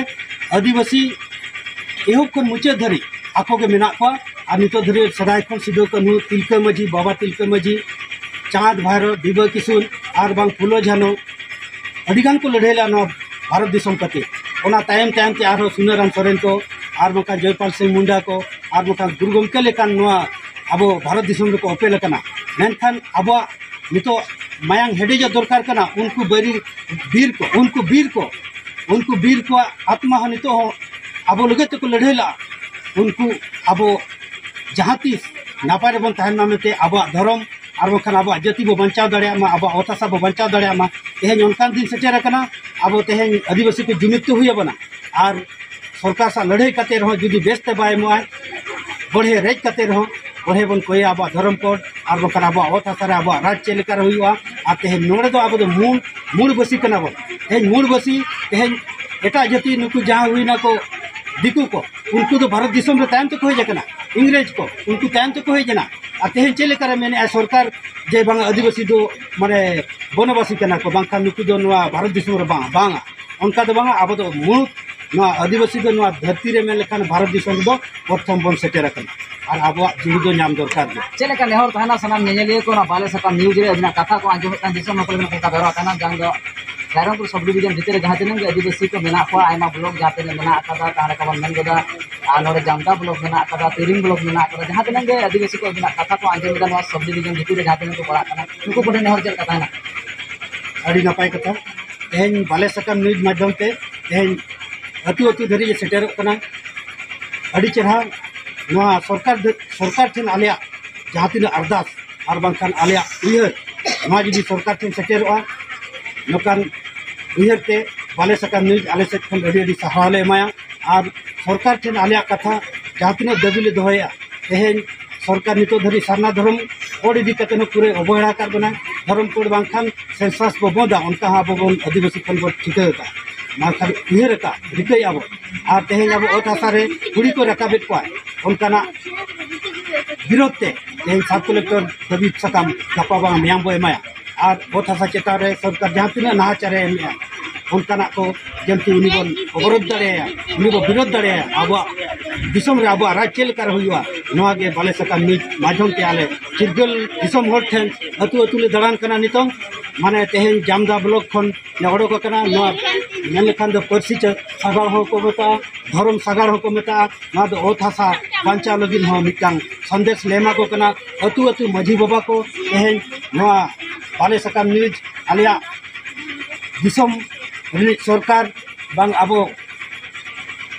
ᱟᱹᱫᱤᱵᱟᱹᱥᱤ ᱮᱦᱚᱵ ᱠᱷᱚᱱ ᱢᱩᱪᱟᱹᱫ ᱫᱷᱟᱹᱨᱤᱡ ᱟᱠᱚ ᱜᱮ ᱢᱮᱱᱟᱜ ᱠᱚᱣᱟ᱾ ᱟᱨ ᱱᱤᱛᱚᱜ ᱫᱷᱟᱹᱨᱤᱡ ᱥᱮᱫᱟᱭ ᱠᱷᱚᱱ ᱥᱤᱫᱩ ᱠᱟᱹᱱᱦᱩ, ᱛᱤᱞᱠᱟᱹ ᱢᱟᱹᱡᱷᱤ, ᱵᱟᱵᱟ ᱛᱤᱞᱠᱟᱹ ᱢᱟᱹᱡᱷᱤ, ᱪᱟᱸᱫᱽ ᱵᱷᱟᱭᱨᱳ, ᱰᱤᱵᱟᱹ ᱠᱤᱥᱩᱱ ᱟᱨ ᱵᱟᱝ ᱯᱷᱩᱞᱳ ᱡᱷᱟᱱᱳ ᱟᱹᱰᱤ ᱜᱟᱱ ᱠᱚ ᱞᱟᱹᱲᱦᱟᱹᱭ ᱞᱮᱫᱼᱟ ᱱᱚᱣᱟ ᱵᱷᱟᱨᱚᱛ ᱫᱤᱥᱚᱢ ᱠᱷᱟᱹᱛᱤᱨ᱾ ᱚᱱᱟ ᱛᱟᱭᱚᱢ ᱛᱟᱭᱚᱢ ᱛᱮ ᱟᱨᱦᱚᱸ ᱥᱩᱱᱟᱹᱨᱟᱢ ᱥᱚᱨᱮᱱ ᱠᱚ ᱟᱨ ᱵᱟᱝᱠᱷᱟᱱ ᱡᱚᱭᱯᱟᱞ ᱥᱤᱝ ᱢᱩᱱᱰᱟ ᱠᱚ ᱟᱨ ᱵᱟᱝᱠᱷᱟᱱ ᱜᱩᱨᱩ ᱜᱚᱢᱠᱮ ᱞᱮᱠᱟᱱ ᱱᱚᱣᱟ ᱟᱵᱚ ᱵᱷᱟᱨᱚᱛ ᱫᱤᱥᱚᱢ ᱨᱮᱠᱚ ᱚᱯᱮᱞ ᱟᱠᱟᱱᱟ᱾ ᱢᱮᱱᱠᱷᱟᱱ ᱟᱵᱚᱣᱟᱜ ᱱᱤᱛᱚᱜ ᱢᱟᱭᱟᱝ ᱦᱮᱰᱮᱡᱚᱜ ᱫᱚᱨᱠᱟᱨ ᱠᱟᱱᱟ᱾ ᱩᱱᱠᱩ ᱵᱟᱹᱭᱨᱤ ᱵᱤᱨ ᱠᱚ, ᱩᱱᱠᱩ ᱵᱤᱨ ᱠᱚ, ᱩᱱᱠᱩ ᱵᱤᱨ ᱠᱚᱣᱟᱜ ᱟᱛᱢᱟ ᱦᱚᱸ ᱱᱤᱛᱚᱜ ᱦᱚᱸ ᱟᱵᱚ ᱞᱟᱹᱜᱤᱫ ᱛᱮᱠᱚ ᱞᱟᱹᱲᱦᱟᱹᱭ ᱞᱟᱜᱼᱟ᱾ ᱩᱱᱠᱩ ᱟᱵᱚ ᱡᱟᱦᱟᱸ ᱛᱤᱥ ᱱᱟᱯᱟᱭ ᱨᱮᱵᱚᱱ ᱛᱟᱦᱮᱱ ᱢᱟ ᱢᱮᱱᱛᱮ ᱟᱵᱚᱣᱟᱜ ᱫᱷᱚᱨᱚᱢ ᱟᱨ ᱵᱟᱝᱠᱷᱟᱱ ᱟᱵᱚᱣᱟᱜ ᱡᱟᱹᱛᱤ ᱵᱚ ᱵᱟᱧᱪᱟᱣ ᱫᱟᱲᱮᱭᱟᱜ ᱢᱟ, ᱟᱵᱚᱣᱟᱜ ᱚᱛ ᱦᱟᱥᱟ ᱵᱚ ᱵᱟᱧᱪᱟᱣ ᱫᱟᱲᱮᱭᱟᱜ ᱢᱟ᱾ ᱛᱮᱦᱮᱧ ᱚᱱᱠᱟᱱ ᱫᱤᱱ ᱥᱮᱴᱮᱨ ᱟᱠᱟᱱᱟ, ᱟᱵᱚ ᱛᱮᱦᱮᱧ ᱟᱹᱫᱤᱵᱟᱹᱥᱤ ᱠᱚ ᱡᱩᱢᱤᱫ ᱠᱚ ᱦᱩᱭ ᱟᱵᱚᱱᱟ᱾ ᱟᱨ ᱥᱚᱨᱠᱟᱨ ᱥᱟᱶ ᱞᱟᱹᱲᱦᱟᱹᱭ ᱠᱟᱛᱮ ᱨᱮᱦᱚᱸ ᱡᱩᱫᱤ ᱵᱮᱥ ᱛᱮ ᱵᱟᱭ ᱮᱢᱚᱜᱼᱟ, ᱵᱚᱲᱦᱮ ᱨᱮᱡ ᱠᱟᱛᱮ ᱨᱮᱦᱚᱸ ᱵᱚᱲᱦᱮ ᱵᱚᱱ ᱠᱚᱭᱟ ᱟᱵᱚᱣᱟᱜ ᱫᱷᱚᱨᱚᱢ ᱠᱳᱰ ᱟᱨ ᱵᱟᱝᱠᱷᱟᱱ ᱟᱵᱚᱣᱟᱜ ᱚᱛ ᱦᱟᱥᱟ ᱨᱮ ᱟᱵᱚᱣᱟᱜ ᱨᱟᱡᱽ ᱪᱮᱫ ᱞᱮᱠᱟ ᱨᱮ ᱦᱩᱭᱩᱜᱼᱟ᱾ ᱟᱨ ᱛᱮᱦᱮᱧ ᱱᱚᱰᱮ ᱫᱚ ᱟᱵᱚ ᱫᱚ ᱢᱩᱞ, ᱢᱩᱞ ᱵᱟᱹᱥᱤ ᱠᱟᱱᱟ ᱵᱚᱱ᱾ ᱛᱮᱦᱮᱧ ᱢᱩᱞ ᱵᱟᱹᱥᱤ, ᱛᱮᱦᱮᱧ ᱮᱴᱟᱜ ᱡᱟᱹᱛᱤ ᱱᱩᱠᱩ ᱡᱟᱦᱟᱸ ᱦᱩᱭᱱᱟ ᱠᱚ ᱫᱤᱠᱩ ᱠᱚ, ᱩᱱᱠᱩ ᱫᱚ ᱵᱷᱟᱨᱚᱛ ᱫᱤᱥᱚᱢ ᱨᱮ ᱛᱟᱭᱚᱢ ᱛᱮᱠᱚ ᱦᱮᱡ ᱟᱠᱟᱱᱟ᱾ ᱤᱝᱨᱮᱡᱽ ᱠᱚ, ᱩᱱᱠᱩ ᱛᱟᱭᱚᱢ ᱛᱮᱠᱚ ᱦᱮᱡ ᱮᱱᱟ᱾ ᱟᱨ ᱛᱮᱦᱮᱧ ᱪᱮᱫ ᱞᱮᱠᱟᱨᱮ ᱢᱮᱱᱮᱫᱼᱟ ᱥᱚᱨᱠᱟᱨ ᱡᱮ ᱵᱟᱝ ᱟᱹᱫᱤᱵᱟᱹᱥᱤ ᱫᱚ ᱢᱟᱱᱮ ᱵᱚᱱᱚᱵᱟᱥᱤ ᱠᱟᱱᱟ ᱠᱚ, ᱵᱟᱝᱠᱷᱟᱱ ᱱᱩᱠᱩ ᱫᱚ ᱱᱚᱣᱟ ᱵᱷᱟᱨᱚᱛ ᱫᱤᱥᱚᱢ ᱨᱮ ᱵᱟᱝ, ᱵᱟᱝᱟ᱾ ᱚᱱᱠᱟ ᱫᱚ ᱵᱟᱝᱟ, ᱟᱵᱚ ᱫᱚ ᱢᱩᱬᱩᱫ ᱱᱚᱣᱟ ᱟᱹᱫᱤᱵᱟᱹᱥᱤ ᱫᱚ ᱱᱚᱣᱟ ᱫᱷᱟᱹᱨᱛᱤ ᱨᱮ ᱢᱮᱱ ᱞᱮᱠᱷᱟᱱ ᱵᱷᱟᱨᱚᱛ ᱫᱤᱥᱚᱢ ᱨᱮᱫᱚ ᱯᱨᱚᱛᱷᱚᱢ ᱵᱚᱱ ᱥᱮᱴᱮᱨ ᱟᱠᱟᱱᱟ᱾ ᱟᱨ ᱟᱵᱚᱣᱟᱜ ᱡᱤᱣᱤ ᱫᱚ ᱧᱟᱢ ᱫᱚᱨᱠᱟᱨ ᱜᱮ᱾ ᱪᱮᱫ ᱞᱮᱠᱟ ᱱᱮᱦᱚᱨ ᱛᱟᱦᱮᱱᱟ ᱥᱟᱱᱟᱢ ᱧᱮᱧᱮᱞᱤᱭᱟᱹ ᱠᱚ ᱚᱱᱟ ᱵᱟᱞᱮ ᱥᱟᱠᱟᱢ ᱱᱤᱭᱩᱡᱽ ᱨᱮ ᱟᱹᱵᱤᱱᱟᱜ ᱠᱟᱛᱷᱟ ᱠᱚ ᱟᱸᱡᱚᱢᱮᱫ ᱠᱟᱱ ᱫᱤᱥᱚᱢ ᱦᱚᱲ ᱠᱚ ᱱᱚᱝᱠᱟ ᱵᱮᱣᱨᱟ ᱛᱟᱦᱮᱱᱟ, ᱡᱟᱦᱟᱸ ᱫᱚ ᱨᱟᱭᱨᱚᱝᱯᱩᱨ ᱥᱟᱵ ᱰᱤᱵᱤᱡᱚᱱ ᱵᱷᱤᱛᱤᱨ ᱨᱮ ᱡᱟᱦᱟᱸ ᱛᱤᱱᱟᱹᱜ ᱜᱮ ᱟᱹᱫᱤᱵᱟᱹᱥᱤ ᱠᱚ ᱢᱮᱱᱟᱜ ᱠᱚᱣᱟ, ᱟᱭᱢᱟ ᱵᱞᱚᱠ ᱡᱟᱦᱟᱸ ᱛᱤᱱᱟᱹᱜ ᱢᱮᱱᱟᱜ ᱟᱠᱟᱫᱟ, ᱡᱟᱦᱟᱸ ᱞᱮᱠᱟ ᱵᱚᱱ ᱢᱮᱱ ᱠᱮᱫᱟ, ᱟᱨ ᱱᱚᱰᱮ ᱡᱟᱢᱛᱟ ᱵᱞᱚᱠ ᱢᱮᱱᱟᱜ ᱟᱠᱟᱫᱟ, ᱛᱤᱨᱤᱝ ᱵᱞᱚᱠ ᱢᱮᱱᱟᱜ ᱟᱠᱟᱫᱟ, ᱡᱟᱦᱟᱸ ᱛᱤᱱᱟᱹᱜ ᱜᱮ ᱟᱹᱫᱤᱵᱟᱹᱥᱤ ᱠᱚ ᱟᱹᱵᱤᱱᱟᱜ ᱠᱟᱛᱷᱟ ᱠᱚ ᱟᱸᱡᱚᱢ ᱮᱫᱟ, ᱱᱚᱣᱟ ᱥᱟᱵ ᱰᱤᱵᱤᱡᱚᱱ ᱵᱷᱤᱛᱤᱨ ᱨᱮ ᱡᱟᱦᱟᱸ ᱛᱤᱱᱟᱹᱜ ᱠᱚ ᱯᱟᱲᱟᱜ ᱠᱟᱱᱟ, ᱩᱱᱠᱩ ᱠᱚᱴᱷᱮᱱ ᱱᱮᱦᱚᱨ ᱪᱮᱫ ᱞᱮᱠᱟ ᱛᱟᱦᱮᱱᱟ? ᱟᱹᱰᱤ ᱱᱟᱯᱟᱭ ᱠᱟᱛᱷᱟ᱾ ᱛᱮᱦᱮᱧ ᱵᱟᱞᱮ ᱥᱟᱠᱟᱢ ᱱᱤᱭᱩᱡᱽ ᱢᱟᱫᱽᱫᱷᱚᱢ ᱛᱮ ᱛᱮᱦᱮᱧ ᱟᱹᱛᱩ ᱟᱹᱛᱩ ᱫᱷᱟᱹᱨᱤᱡ ᱮ ᱥᱮᱴᱮᱨᱚᱜ ᱠᱟᱱᱟ᱾ ᱟᱹᱰᱤ ᱪᱮᱨᱦᱟ᱾ ᱱᱚᱣᱟ ᱥᱚᱨᱠᱟᱨ ᱫᱷᱟᱹ-, ᱥᱚᱨᱠᱟᱨ ᱴᱷᱮᱱ ᱟᱞᱮᱭᱟᱜ ᱡᱟᱦᱟᱸ ᱛᱤᱱᱟᱹᱜ ᱟᱨᱫᱟᱥ ᱟᱨ ᱵᱟᱝᱠᱷᱟᱱ ᱟᱞᱮᱭᱟᱜ ᱩᱭᱦᱟᱹᱨ, ᱱᱚᱣᱟ ᱡᱩᱫᱤ ᱥᱚᱨᱠᱟᱨ ᱴᱷᱮᱱ ᱥᱮᱴᱮᱨᱚᱜᱼᱟ, ᱱᱚᱝᱠᱟᱱ ᱩᱭᱦᱟᱹᱨ ᱛᱮ ᱵᱟᱞᱮ ᱥᱟᱠᱟᱢ ᱱᱤᱭᱩᱡᱽ ᱟᱞᱮ ᱥᱮᱫ ᱠᱷᱚᱱ ᱟᱹᱰᱤ ᱟᱹᱰᱤ ᱥᱟᱨᱦᱟᱣ ᱞᱮ ᱮᱢᱟᱭᱟ᱾ ᱟᱨ ᱥᱚᱨᱠᱟᱨ ᱴᱷᱮᱱ ᱟᱞᱮᱭᱟᱜ ᱠᱟᱛᱷᱟ ᱡᱟᱦᱟᱸ ᱛᱤᱱᱟᱹᱜ ᱫᱟᱹᱵᱤ ᱞᱮ ᱫᱚᱦᱚᱭᱟ, ᱛᱮᱦᱮᱧ ᱥᱚᱨᱠᱟᱨ ᱱᱤᱛᱚᱜ ᱫᱷᱟᱹᱵᱤᱡ ᱥᱟᱨᱱᱟ ᱫᱷᱚᱨᱚᱢ ᱠᱳᱰ ᱤᱫᱤ ᱠᱟᱛᱮ ᱦᱚᱸ ᱯᱩᱨᱟᱹ ᱚᱵᱚᱦᱮᱲᱟ ᱟᱠᱟᱫ ᱵᱚᱱᱟ᱾ ᱫᱷᱚᱨᱚᱢ ᱠᱳᱰ ᱵᱟᱝᱠᱷᱟᱱ ᱥᱮᱱᱥᱟᱥ ᱵᱚ ᱵᱚᱸᱫᱟ, ᱚᱱᱠᱟ ᱦᱚᱸ ᱟᱵᱚ ᱵᱚᱱ ᱟᱹᱫᱤᱵᱟᱹᱥᱤ ᱠᱷᱚᱱ ᱵᱚᱱ ᱴᱷᱤᱠᱟᱹ ᱟᱠᱟᱫ, ᱢᱮᱱᱠᱷᱟᱱ ᱩᱭᱦᱟᱹᱨ ᱟᱠᱟᱫ, ᱨᱤᱠᱟᱹᱭᱮᱫᱼᱟ ᱵᱚᱱ᱾ ᱟᱨ ᱛᱮᱦᱮᱧ ᱟᱵᱚ ᱚᱛ ᱦᱟᱥᱟ ᱨᱮ ᱠᱩᱲᱤ ᱠᱚ ᱨᱟᱠᱟᱵᱮᱫ ᱠᱚᱣᱟ, ᱚᱱᱠᱟᱱᱟᱜ ᱵᱤᱨᱳᱫᱷ ᱛᱮ ᱛᱮᱦᱮᱧ ᱥᱟᱵ ᱠᱚᱞᱮᱠᱴᱚᱨ ᱫᱟᱹᱵᱤ ᱥᱟᱠᱟᱢ ᱜᱟᱯᱟ ᱵᱟᱝ ᱢᱮᱭᱟᱝ ᱵᱚ ᱮᱢᱟᱭᱟ᱾ ᱟᱨ ᱚᱛ ᱦᱟᱥᱟ ᱪᱮᱛᱟᱱ ᱨᱮ ᱥᱚᱨᱠᱟᱨ ᱡᱟᱦᱟᱸ ᱛᱤᱱᱟᱹᱜ ᱱᱟᱦᱟᱪᱟᱨᱮ ᱮᱢᱮᱜᱼᱟ, ᱚᱱᱠᱟᱱᱟᱜ ᱠᱚ ᱡᱮᱢᱛᱤ ᱩᱱᱤ ᱵᱚᱱ ᱚᱵᱚᱨᱳᱫᱷ ᱫᱟᱲᱮᱭᱟᱭᱟ, ᱩᱱᱤ ᱵᱚᱱ ᱵᱤᱨᱳᱫᱷ ᱫᱟᱲᱮᱭᱟᱭᱟ, ᱟᱵᱚᱣᱟᱜ ᱫᱤᱥᱚᱢ ᱨᱮ ᱟᱵᱚᱣᱟᱜ ᱨᱟᱡᱽ ᱪᱮᱫ ᱞᱮᱠᱟᱨᱮ ᱦᱩᱭᱩᱜᱼᱟ, ᱱᱚᱣᱟ ᱜᱮ ᱵᱟᱞᱮ ᱥᱟᱠᱟᱢ ᱱᱤᱭᱩᱡᱽ ᱢᱟᱫᱽᱫᱷᱚᱢ ᱛᱮ ᱟᱞᱮ ᱪᱤᱨᱜᱟᱹᱞ ᱫᱤᱥᱚᱢ ᱦᱚᱲ ᱴᱷᱮᱱ ᱟᱹᱛᱩ ᱟᱹᱛᱩ ᱞᱮ ᱫᱟᱬᱟᱱ ᱠᱟᱱᱟ᱾ ᱱᱤᱛᱚᱝ ᱢᱟᱱᱮ ᱛᱮᱦᱮᱧ ᱡᱟᱢᱫᱟ ᱵᱞᱚᱠ ᱠᱷᱚᱱ ᱞᱮ ᱚᱰᱚᱠ ᱟᱠᱟᱱᱟ᱾ ᱱᱚᱣᱟ ᱢᱮᱱ ᱞᱮᱠᱷᱟᱱ ᱫᱚ ᱯᱟᱹᱨᱥᱤ ᱪᱟ-, ᱥᱟᱜᱟᱲ ᱦᱚᱸᱠᱚ ᱢᱮᱛᱟᱜᱼᱟ, ᱫᱷᱚᱨᱚᱢ ᱥᱟᱜᱟᱲ ᱦᱚᱸᱠᱚ ᱢᱮᱛᱟᱜᱼᱟ᱾ ᱱᱚᱣᱟ ᱫᱚ ᱚᱛ ᱦᱟᱥᱟ ᱵᱟᱧᱪᱟᱣ ᱞᱟᱹᱜᱤᱫ ᱦᱚᱸ ᱢᱤᱫᱴᱟᱝ ᱥᱚᱱᱫᱮᱥ ᱞᱮ ᱮᱢᱟ ᱠᱚ ᱠᱟᱱᱟ᱾ ᱟᱹᱛᱩ ᱟᱹᱛᱩ ᱢᱟᱹᱡᱷᱤ ᱵᱟᱵᱟ ᱠᱚ ᱛᱮᱦᱮᱧ ᱱᱚᱣᱟ ᱵᱟᱞᱮ ᱥᱟᱠᱟᱢ ᱱᱤᱭᱩᱡᱽ ᱟᱞᱮᱭᱟᱜ ᱫᱤᱥᱚᱢ ᱨᱤᱱᱤᱡ ᱥᱚᱨᱠᱟᱨ ᱵᱟᱝ ᱟᱵᱚ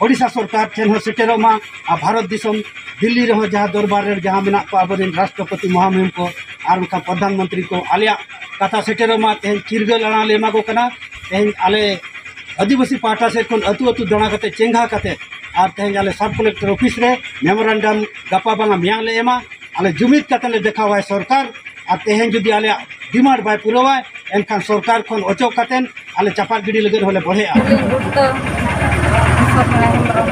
ᱳᱰᱤᱥᱟ ᱥᱚᱨᱠᱟᱨ ᱴᱷᱮᱱ ᱦᱚᱸ ᱥᱮᱴᱮᱨᱚᱜ ᱢᱟ, ᱟᱨ ᱵᱷᱟᱨᱚᱛ ᱫᱤᱥᱚᱢ ᱫᱤᱞᱞᱤ ᱨᱮᱦᱚᱸ ᱡᱟᱦᱟᱸ ᱫᱚᱨᱵᱟᱨ ᱨᱮ ᱡᱟᱦᱟᱸ ᱢᱮᱱᱟᱜ ᱠᱚᱣᱟ ᱟᱵᱚᱨᱮᱱ ᱨᱟᱥᱴᱨᱚᱯᱚᱛᱤ ᱢᱚᱦᱟᱢᱩᱦᱤᱢ ᱠᱚ ᱟᱨ ᱚᱱᱠᱟ ᱯᱨᱚᱫᱷᱟᱱ ᱢᱚᱱᱛᱨᱤ ᱠᱚ, ᱟᱞᱮᱭᱟᱜ ᱠᱟᱛᱷᱟ ᱥᱮᱴᱮᱨᱚᱜ ᱢᱟ᱾ ᱛᱮᱦᱮᱧ ᱪᱤᱨᱜᱟᱹᱞ ᱟᱲᱟᱝ ᱞᱮ ᱮᱢᱟ ᱠᱚ ᱠᱟᱱᱟ᱾ ᱛᱮᱦᱮᱧ ᱟᱞᱮ ᱟᱹᱫᱤᱵᱟᱹᱥᱤ ᱯᱟᱦᱴᱟ ᱥᱮᱫ ᱠᱷᱚᱱ ᱟᱹᱛᱩ ᱟᱹᱛᱩ ᱫᱟᱬᱟ ᱠᱟᱛᱮ ᱪᱮᱸᱜᱷᱟ ᱠᱟᱛᱮ ᱟᱨ ᱛᱮᱦᱮᱧ ᱟᱞᱮ ᱥᱟᱵ ᱠᱚᱞᱮᱠᱴᱚᱨ ᱚᱯᱷᱤᱥ ᱨᱮ ᱢᱮᱢᱳᱨᱟᱱᱰᱟᱢ ᱜᱟᱯᱟ ᱵᱟᱝᱟ ᱢᱮᱭᱟᱝ ᱞᱮ ᱮᱢᱟ᱾ ᱟᱞᱮ ᱡᱩᱢᱤᱫ ᱠᱟᱛᱮ ᱞᱮ ᱫᱮᱠᱷᱟᱣᱟᱭ ᱥᱚᱨᱠᱟᱨ, ᱟᱨ ᱛᱮᱦᱮᱧ ᱡᱩᱫᱤ ᱟᱞᱮᱭᱟᱜ ᱰᱤᱢᱟᱱᱰ ᱵᱟᱭ ᱯᱩᱨᱟᱹᱣᱟᱭ, ᱮᱱᱠᱷᱟᱱ ᱥᱚᱨᱠᱟᱨ ᱠᱷᱚᱱ ᱚᱪᱚᱜ ᱠᱟᱛᱮ ᱟᱞᱮ ᱪᱟᱯᱟᱫ ᱜᱤᱰᱤ ᱞᱟᱹᱜᱤᱫ ᱦᱚᱸᱞᱮ ᱵᱚᱲᱦᱮᱜᱼᱟ᱾ ᱟᱹᱞᱤᱧ ᱜᱩᱯᱛᱟᱹ ᱥᱚᱨᱱᱟ ᱦᱮᱢᱵᱨᱚᱢ᱾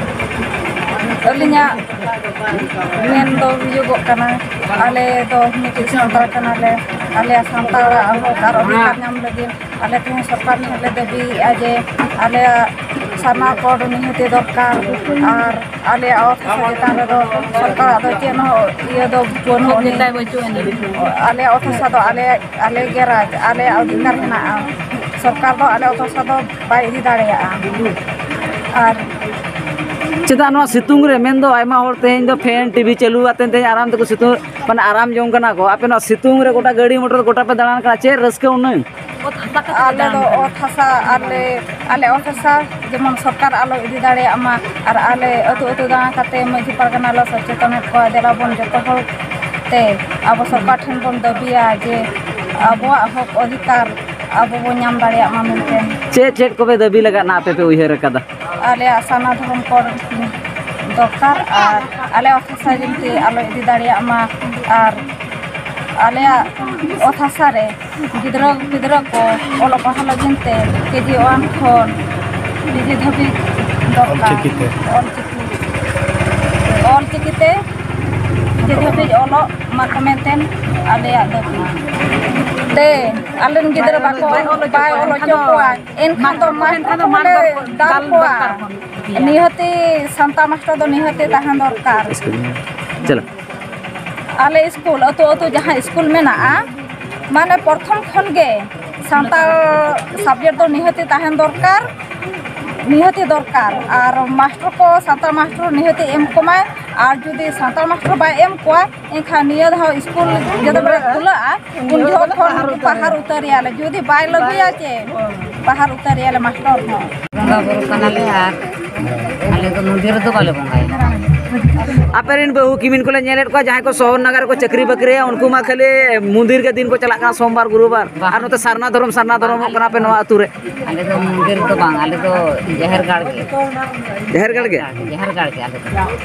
ᱟᱹᱞᱤᱧᱟᱜ ᱢᱮᱱ ᱫᱚ ᱦᱩᱭᱩᱜᱚᱜ ᱠᱟᱱᱟ, ᱟᱞᱮ ᱫᱚ ᱢᱤᱫᱴᱤᱡ ᱥᱟᱱᱛᱟᱲ ᱠᱟᱱᱟᱞᱮ᱾ ᱟᱞᱮᱭᱟᱜ ᱥᱟᱱᱛᱟᱲᱟᱜ ᱦᱚᱠ ᱟᱨ ᱚᱫᱷᱤᱠᱟᱨ ᱧᱟᱢ ᱞᱟᱹᱜᱤᱫ ᱟᱞᱮ ᱛᱮᱦᱮᱧ ᱥᱚᱨᱠᱟᱨ ᱴᱷᱮᱱ ᱞᱮ ᱫᱟᱹᱵᱤᱭᱮᱫᱼᱟ ᱡᱮ ᱟᱞᱮᱭᱟᱜ ᱥᱟᱨᱱᱟ ᱠᱳᱰ ᱱᱤᱦᱟᱹᱛᱤ ᱫᱚᱨᱠᱟᱨ᱾ ᱟᱨ ᱟᱞᱮᱭᱟᱜ ᱚᱛ ᱦᱟᱥᱟ ᱪᱮᱛᱟᱱ ᱨᱮᱫᱚ ᱥᱚᱨᱠᱟᱨᱟᱜ ᱫᱚ ᱪᱮᱫ ᱦᱚᱸ ᱤᱭᱟᱹ ᱫᱚ ᱵᱟᱹᱱᱩᱜ ᱟᱹᱱᱤᱡ᱾ ᱟᱞᱮᱭᱟᱜ ᱚᱛ ᱦᱟᱥᱟ ᱫᱚ ᱟᱞᱮ, ᱟᱞᱮ ᱜᱮ ᱨᱟᱡᱽ, ᱟᱞᱮᱭᱟᱜ ᱚᱫᱷᱤᱠᱟᱨ ᱦᱮᱱᱟᱜᱼᱟ᱾ ᱥᱚᱨᱠᱟᱨ ᱫᱚ ᱟᱞᱮ ᱚᱛ ᱦᱟᱥᱟ ᱫᱚ ᱵᱟᱭ ᱤᱫᱤ ᱫᱟᱲᱮᱭᱟᱜᱼᱟ᱾ ᱟᱨ ᱪᱮᱫᱟᱜ ᱱᱚᱣᱟ ᱥᱤᱛᱩᱝ ᱨᱮ, ᱢᱮᱱᱫᱚ ᱟᱭᱢᱟ ᱦᱚᱲ ᱛᱮᱦᱮᱧ ᱫᱚ ᱯᱷᱮᱱ, ᱴᱤᱵᱷᱤ ᱪᱟᱹᱞᱩ ᱠᱟᱛᱮ ᱛᱮᱦᱮᱧ ᱟᱨᱟᱢ ᱛᱮᱠᱚ ᱥᱤᱛᱩᱝ, ᱢᱟᱱᱮ ᱟᱨᱟᱢ ᱡᱚᱝ ᱠᱟᱱᱟ ᱠᱚ? ᱟᱯᱮ ᱱᱚᱣᱟ ᱥᱤᱛᱩᱝ ᱨᱮ ᱜᱚᱴᱟ ᱜᱟᱹᱰᱤ ᱢᱚᱴᱚᱨ ᱜᱚᱴᱟ ᱯᱮ ᱫᱟᱬᱟᱱ ᱠᱟᱱᱟ, ᱪᱮᱫ ᱨᱟᱹᱥᱠᱟᱹ ᱩᱱᱟᱹᱝ? ᱟᱞᱮ ᱫᱚ ᱚᱛ ᱦᱟᱥᱟ, ᱟᱞᱮ, ᱟᱞᱮ ᱚᱛ ᱦᱟᱥᱟ ᱡᱮᱢᱚᱱ ᱥᱚᱨᱠᱟᱨ ᱟᱞᱚ ᱤᱫᱤ ᱫᱟᱲᱮᱭᱟᱜ ᱢᱟ᱾ ᱟᱨ ᱟᱞᱮ ᱟᱹᱛᱩ ᱟᱹᱛᱩ ᱫᱟᱬᱟ ᱠᱟᱛᱮ ᱢᱟᱹᱡᱷᱤ ᱯᱟᱨᱜᱟᱱᱟ ᱞᱮ ᱥᱚᱪᱮᱛᱚᱱᱮᱫ ᱠᱚᱣᱟ, ᱫᱮᱞᱟ ᱵᱚᱱ ᱡᱚᱛᱚ ᱦᱚᱲ ᱛᱮ ᱟᱵᱚ ᱥᱚᱨᱠᱟᱨ ᱴᱷᱮᱱ ᱵᱚᱱ ᱫᱟᱹᱵᱤᱭᱟ ᱡᱮ ᱟᱵᱚᱣᱟᱜ ᱦᱚᱠ ᱚᱫᱷᱤᱠᱟᱨ ᱟᱵᱚ ᱵᱚᱱ ᱧᱟᱢ ᱫᱟᱲᱮᱭᱟᱜ ᱢᱟ ᱢᱮᱱᱛᱮ᱾ ᱪᱮᱫ ᱪᱮᱫ ᱠᱚᱯᱮ ᱫᱟᱹᱵᱤ ᱞᱟᱜᱟᱫ ᱱᱟᱜ ᱟᱯᱮ ᱯᱮ ᱩᱭᱦᱟᱹᱨ ᱟᱠᱟᱫᱟ? ᱟᱞᱮᱭᱟᱜ ᱥᱟᱨᱱᱟ ᱫᱷᱚᱨᱚᱢ ᱠᱳᱰ ᱫᱚᱨᱠᱟᱨ ᱟᱨ ᱟᱞᱮ ᱚᱛ ᱦᱟᱥᱟ ᱡᱮᱢᱛᱤ ᱟᱞᱚ ᱤᱫᱤ ᱫᱟᱲᱮᱭᱟᱜ ᱢᱟ᱾ ᱟᱨ ᱟᱞᱮᱭᱟᱜ ᱚᱛ ᱦᱟᱥᱟ ᱨᱮ ᱜᱤᱫᱽᱨᱟᱹ ᱯᱤᱫᱽᱨᱟᱹ ᱠᱚ ᱚᱞᱚᱜ ᱯᱟᱲᱦᱟᱣ ᱞᱟᱹᱜᱤᱫ ᱛᱮ ᱠᱮ ᱡᱤ ᱳᱣᱟᱱ ᱠᱷᱚᱱ ᱯᱤ ᱡᱤ ᱫᱷᱟᱹᱵᱤᱡ ᱫᱚᱨᱠᱟᱨ᱾ ᱚᱞᱪᱤᱠᱤ ᱛᱮ᱾ ᱚᱞᱪᱤᱠᱤ ᱛᱮ ᱚᱞᱪᱤᱠᱤ ᱛᱮ ᱡᱮ ᱫᱷᱟᱹᱵᱤᱡ ᱚᱞᱚᱜ ᱢᱟᱠᱚ ᱢᱮᱱᱛᱮ ᱟᱞᱮᱭᱟᱜ ᱫᱟᱹᱵᱤ᱾ ᱛᱮ ᱟᱞᱮᱨᱮᱱ ᱜᱤᱫᱽᱨᱟᱹ ᱵᱟᱠᱚ ᱵᱟᱭ ᱚᱞ ᱦᱚᱪᱚ ᱠᱚᱣᱟ, ᱮᱱᱠᱷᱟᱱ ᱫᱚ ᱢᱟᱥᱴᱟᱨ ᱠᱚᱦᱚᱸ ᱞᱮ ᱫᱟᱞ ᱠᱚᱣᱟ᱾ ᱱᱤᱦᱟᱹᱛᱤ ᱥᱟᱱᱛᱟᱲ ᱢᱟᱥᱴᱟᱨ ᱫᱚ ᱱᱤᱦᱟᱹᱛᱤ ᱛᱟᱦᱮᱸ ᱫᱚᱨᱠᱟᱨ᱾ ᱪᱚᱞᱚ᱾ ᱟᱞᱮ ᱥᱠᱩᱞ, ᱟᱹᱛᱩ ᱟᱹᱛᱩ ᱡᱟᱦᱟᱸ ᱥᱠᱩᱞ ᱢᱮᱱᱟᱜᱼᱟ, ᱢᱟᱱᱮ ᱯᱨᱚᱛᱷᱚᱢ ᱠᱷᱚᱱ ᱜᱮ ᱥᱟᱱᱛᱟᱲ ᱥᱟᱵᱡᱮᱠᱴ ᱫᱚ ᱱᱤᱦᱟᱹᱛᱤ ᱛᱟᱦᱮᱸ ᱫᱚᱨᱠᱟᱨ, ᱱᱤᱦᱟᱹᱛᱤ ᱫᱚᱨᱠᱟᱨ᱾ ᱟᱨ ᱢᱟᱥᱴᱟᱨ ᱠᱚ, ᱥᱟᱱᱛᱟᱲ ᱢᱟᱥᱴᱟᱨ ᱱᱤᱦᱟᱹᱛᱤ ᱮᱢ ᱠᱚᱢᱟᱭ᱾ ᱟᱨ ᱡᱩᱫᱤ ᱥᱟᱱᱛᱟᱲ ᱢᱟᱥᱴᱟᱨ ᱵᱟᱭ ᱮᱢ ᱠᱚᱣᱟ, ᱮᱱᱠᱷᱟᱱ ᱱᱤᱭᱟᱹ ᱫᱷᱟᱣ ᱥᱠᱩᱞ ᱡᱚᱛᱚ ᱵᱮᱲᱟ ᱠᱷᱩᱞᱟᱹᱜᱼᱟ, ᱩᱱ ᱡᱚᱦᱚᱜ ᱠᱷᱚᱱ ᱯᱟᱦᱟᱨ ᱩᱛᱟᱹᱨᱮᱭᱟᱞᱮ᱾ ᱡᱩᱫᱤ ᱵᱟᱭ ᱞᱟᱹᱜᱩᱭᱟ ᱪᱮ, ᱯᱟᱦᱟᱨ ᱩᱛᱟᱹᱨᱮᱭᱟᱞᱮ ᱢᱟᱥᱴᱟᱨ ᱦᱚᱸ᱾ ᱵᱚᱸᱜᱟ ᱵᱩᱨᱩ ᱠᱟᱱᱟᱞᱮ ᱟᱨ ᱟᱞᱮ ᱫᱚ ᱢᱚᱱᱫᱤᱨ ᱨᱮᱫᱚ ᱵᱟᱞᱮ ᱵᱚᱸᱜᱟᱭᱟ᱾ ᱟᱯᱮ ᱨᱮᱱ ᱵᱟᱹᱦᱩ ᱠᱤᱢᱤᱱ ᱠᱚᱞᱮ ᱧᱮᱞᱮᱫ ᱠᱚᱣᱟ, ᱡᱟᱦᱟᱸᱭ ᱠᱚ ᱥᱚᱦᱚᱨ ᱱᱟᱜᱟᱨ ᱨᱮᱠᱚ ᱪᱟᱹᱠᱨᱤ ᱵᱟᱹᱠᱨᱤᱭᱟ, ᱩᱱᱠᱩ ᱢᱟ ᱠᱷᱟᱹᱞᱤ ᱢᱚᱱᱫᱤᱨ ᱜᱮ ᱫᱤᱱ ᱠᱚ ᱪᱟᱞᱟᱜ ᱠᱟᱱᱟ, ᱥᱳᱢᱵᱟᱨ ᱜᱩᱨᱩᱵᱟᱨ᱾ ᱟᱨ ᱱᱚᱛᱮ ᱥᱟᱨᱱᱟ ᱫᱷᱚᱨᱚᱢ, ᱥᱟᱨᱱᱟ ᱫᱷᱚᱨᱚᱢᱚᱜ ᱠᱟᱱᱟ ᱯᱮ ᱱᱚᱣᱟ ᱟᱹᱛᱩ ᱨᱮ᱾ ᱟᱞᱮ ᱫᱚ ᱢᱚᱱᱫᱤᱨ ᱫᱚ ᱵᱟᱝ, ᱟᱞᱮ ᱫᱚ ᱡᱟᱦᱮᱨ ᱜᱟᱲ ᱜᱮ᱾ ᱡᱟᱦᱮᱨ ᱜᱟᱲ ᱜᱮ? ᱡᱟᱦᱮᱨ ᱜᱟᱲ ᱜᱮ ᱟᱞᱮ ᱫᱚ᱾